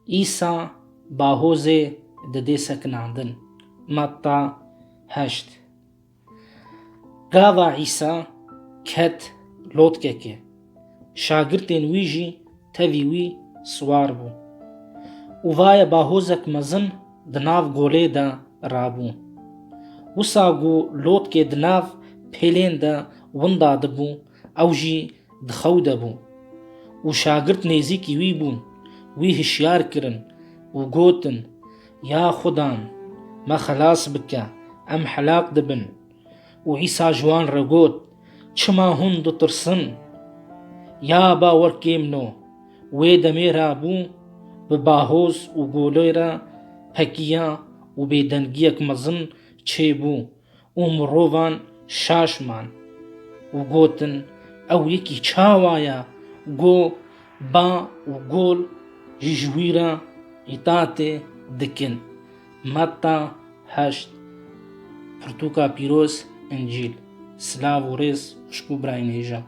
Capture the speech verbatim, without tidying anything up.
Îsa bahozê didê sekinandin. Metta heşt. Gava Îsa ket lotkekê. Şagirtên wî jî tevî wî siwar bû. Û vaye bahozek mezin di nav golê de rabû. Wisa ku lotkê di nav pêlên de winda dibû, ew jî di xew de bû. Û şagirt nêzîkî wî bûn, wî hişyar kirin û gotin, Ya Xudan, me xelas bike, em helak dibin. Û Îsa ji wan re got, Çima hûn ditirsin? Ya bawerkê min o, wê demê rabû, bi bahoz û golê re pekiya û bêdengiyek mezin çêbû û mirovan şaş man û gotin, Ew yekî çawa ye ku ba û gol jî ji wî re îtatê dikin? Metta heşt. Pirtûka pîroz, Încîl. Silav û rêz xwişk û birayên hêja.